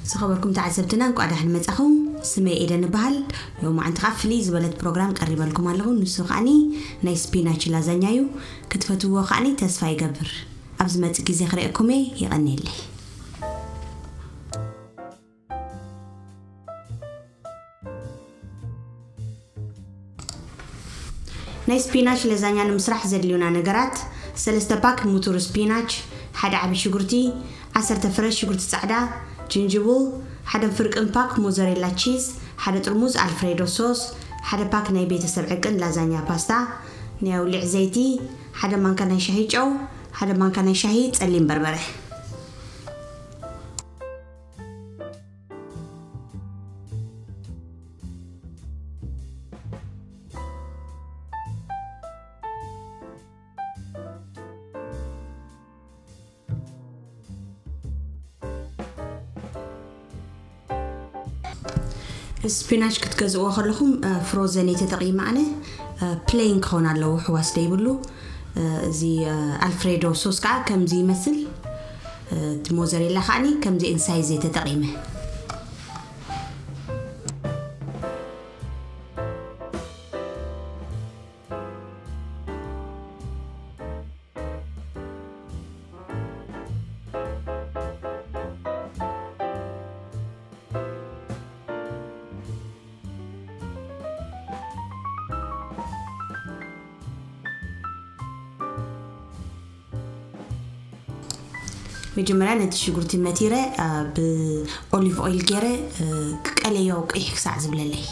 ዝኸበርኩም ተዓዘብትና፣ እንቋዕ ደሓን መጻኹም። ስመይ ኤደን እበሃል። ሎማዓንቲ ከኣ ፍልይ ዝበለት ፕሮግራም ቀሪበልኩም ኣለኹ። ንሱ ከኣኒ ናይ ስፒናች ላዛኛ እዩ። ክትፈትውዎ ከኣኒ ተስፋ ይገብር። ኣብ ዝመጽእ ግዜ ክርእየኩም እየ። የቐንየለይ። ናይ ስፒናች ለዛኛ ንምስራሕ ዘድልዩና ነገራት፣ ሰለስተ ፓክ ሙቱር ስፒናች፣ ሓደ ዓቢ ሽጉርቲ፣ ዓሰርተ ፍረ ሽጉርቲ ጻዕዳ፣ ጅንጅቡል፣ ሓደ ፍርቅን ፓክ ሞዘሬላ ቺዝ፣ ሓደ ጥርሙዝ ኣልፍሬዶ ሶስ፣ ሓደ ፓክ ናይ ቤተሰብ ዕቅን ላዛኛ ፓስታ፣ ናይ ኣውሊዕ ዘይቲ፣ ሓደ ማንካ ናይ ሻሂ ጨው፣ ሓደ ማንካ ናይ ሻሂ ጸሊም በርበረ። ስፒናች ክትገዝእዎ ከለኹም፣ እ፣ ፍሮዘን እየ ተጠቒመ ኣነ። እ፣ ፕሌን ክኸውን ኣለዎ፣ ሕዋስ ደይብሉ። እ፣ እዚ፣ እ፣ ኣልፍሬዶ ሶስ ከዓ ከምዚ ይመስል። እ፣ እቲ ሞዘሬላ ከዓኒ ከምዚ ኢንሳይዝ እየ ተጠቒመ። መጀመርያ ነቲ ሽጉርቲ መቲረ፣ እ፣ ብኦሊቭ ኦይል ገይረ፣ እ፣ ክቀለዮ ቅይሕ ክሳዕ ዝብለለይ።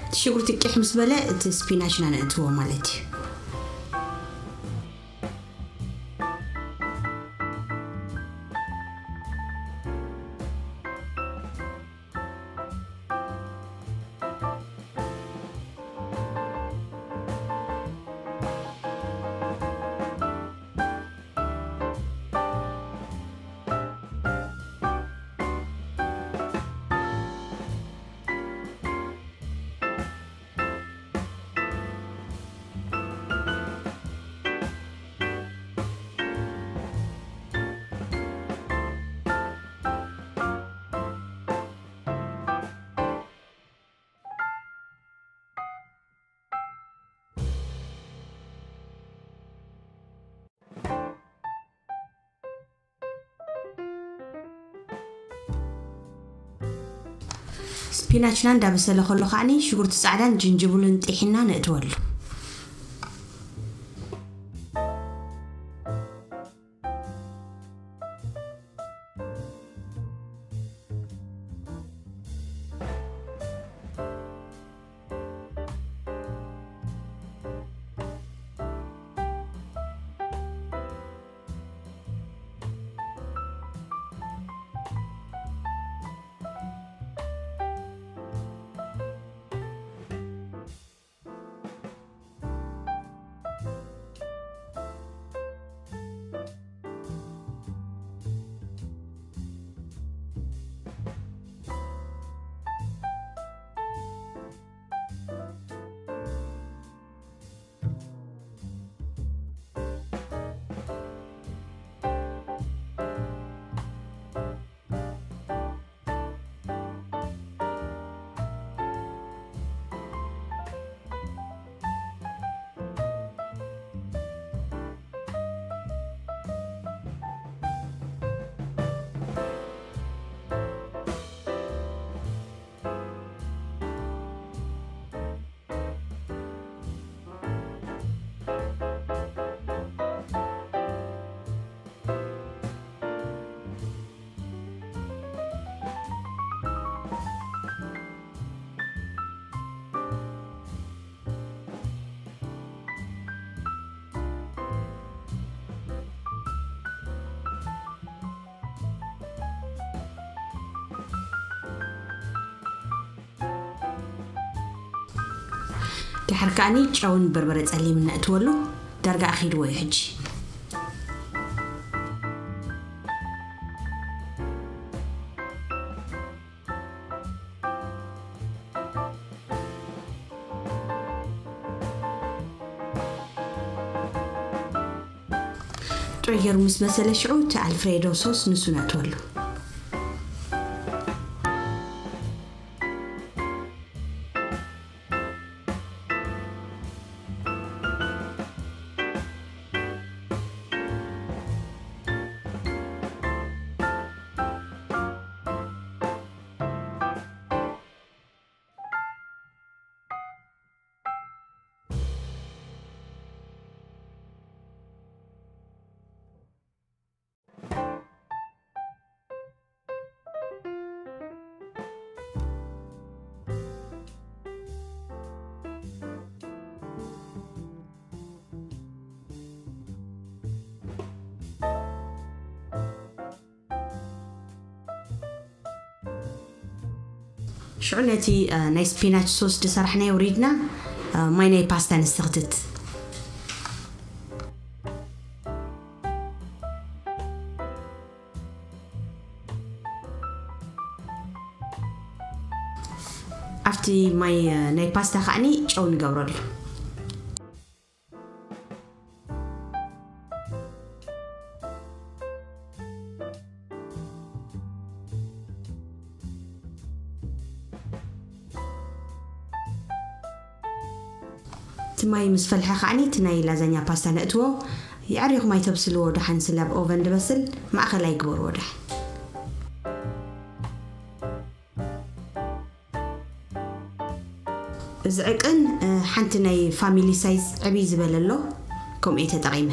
እቲ ሽጉርቲ ቂሕ ምስ በለ፣ እቲ ስፒናች ኢና ነእትዎ ማለት እዩ። ፒናችና እንዳበሰለ ከሎ ከዓኒ ሽጉርቲ ጻዕዳን ጅንጅብሉን ጢሒና ነእትወሉ። ድሓር ከዓኒ ጨውን በርበረ ጸሊም ነእትወሉ። ዳርጋ ኣኺድዎ እዩ ሕጂ። ጥዑይ ገይሩ ምስ በሰለ ሽዑ እቲ ኣልፍሬዶ ሶስ ንሱ ነእትወሉ። ሽዑ ነቲ፣ እ፣ ናይ ስፒናች ሶስ ዝሰራሕናዮ ኣውሪድና፣ እ፣ ማይ ናይ ፓስታ ንሰኽትት። ኣብቲ ማይ፣ እ፣ ናይ ፓስታ ከዓኒ ጨው ንገብረሉ። እቲ ማይ ምስ ፈልሐ ከዓኒ እቲ ናይ ላዛኛ ፓስታ ነእትዎ። የዕሪኹም ኣይተብስልዎ፣ ደሓን ስለ ኣብ ኦቨን ድበስል ማእኸላይ ግበርዎ ደሓን። እዚ ዕቅን፣ እ፣ ሓንቲ ናይ ፋሚሊ ሳይዝ ዕብይ ዝበለ ኣሎ፣ ከምኡ እየ ተጠቒመ።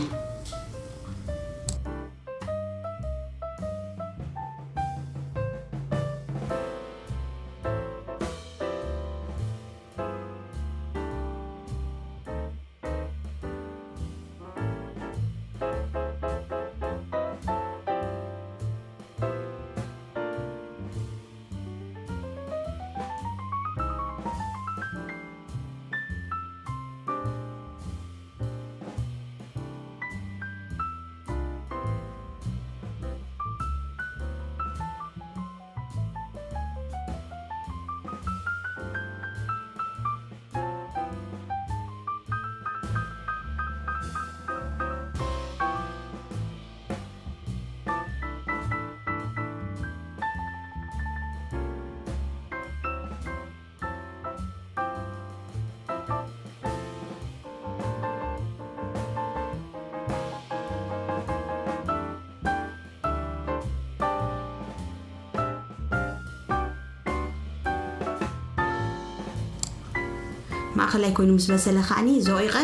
ማእኸላይ ኮይኑ ምስ በሰለ ከዓኒ ዘቂቐ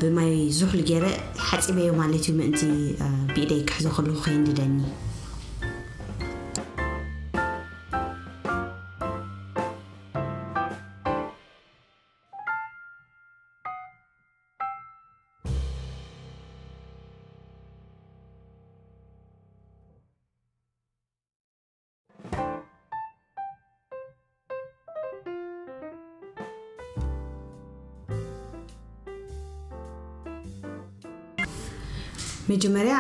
ብማይ ዙሕል ገይረ ሓፂበዮ ማለት እዩ። ምእንቲ ብኢደይ ክሕዞ ከለኹ ከየንድደኒ። መጀመርያ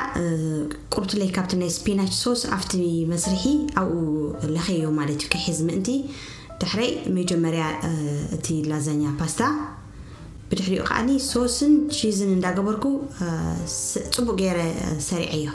ቁርትለይ ካብቲ ናይ ስፒናች ሶስ ኣብቲ መስርሒ ኣብኡ ለኸዮ ማለት እዩ፣ ክሕዝ ምእንቲ። ድሕረይ መጀመርያ እቲ ላዛኛ ፓስታ፣ ብድሕሪኡ ከዓኒ ሶስን ቺዝን እንዳገበርኩ ጽቡቅ ገይረ ሰሪዐዮ።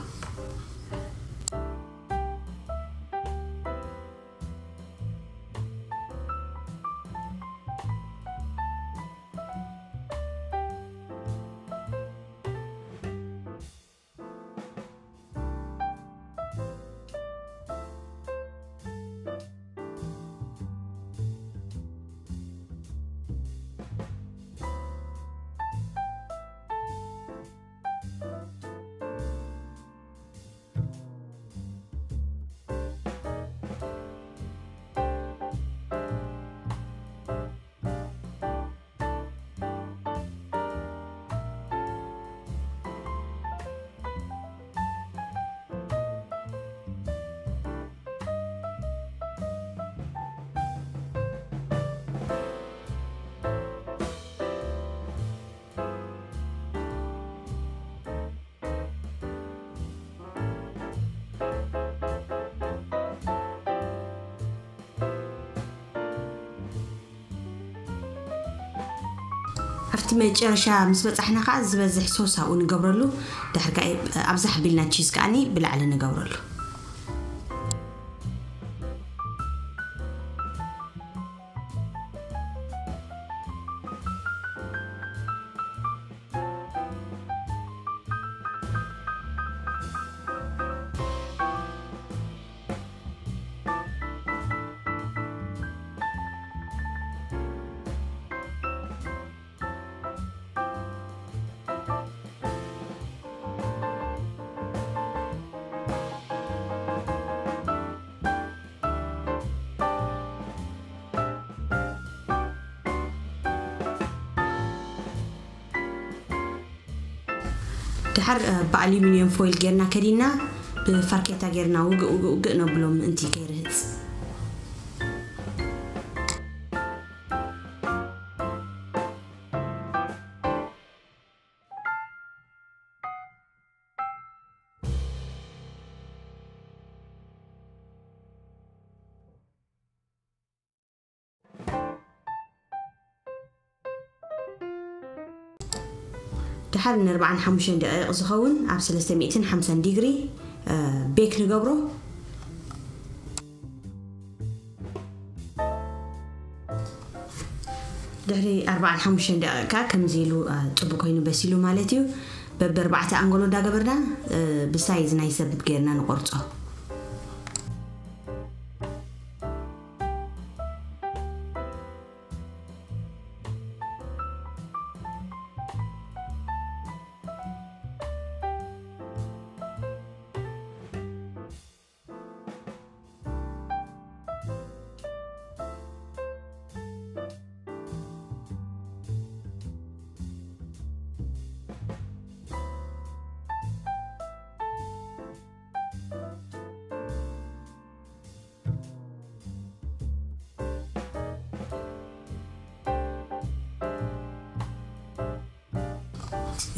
ኣብቲ መጨረሻ ምስ በጻሕና ከኣ ዝበዝሕ ሶስ ኣብኡ ንገብረሉ። ድሕሪ ከኣ ኣብዛሕ ቢልና ቺዝ ከኣኒ ብላዕሊ ንገብረሉ። ድሓር ብኣሉሚንየም ፎይል ጌርና ከዲና ብፋርኬታ ጌርና ውግእ ውግእ ውግእ ነብሎም ምእንቲ ከይርህጽ። ድሓር ን45 ደቂቕ ዝኸውን ኣብ 350 ዲግሪ ቤክ ንገብሮ። ድሕሪ 45 ደቂቕ ከምዚ ኢሉ ጽቡቅ ኮይኑ በሲሉ ማለት እዩ። በቢ ኣርባዕተ ኣንጎሎ እንዳገበርና ብሳይዝ ናይ ሰብ ጌርና ንቆርጾ።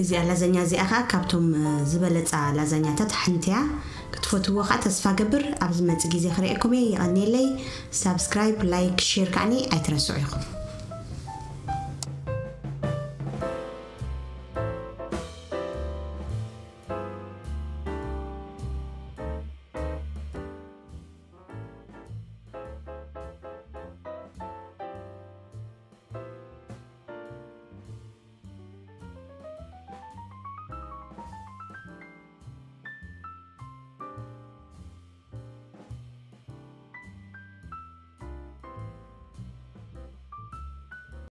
እዚኣ ላዛኛ እዚኣ ኸዓ ካብቶም ዝበለፃ ላዛኛታት ሓንቲ እያ። ክትፈትዎ ኸዓ ተስፋ ገብር። ኣብ ዝመፅእ ግዜ ክርእየኩም እየ። የቐንየለይ። ሳብስክራይብ፣ ላይክ፣ ሼር ከዓኒ ኣይትረስዑ ኢኹም።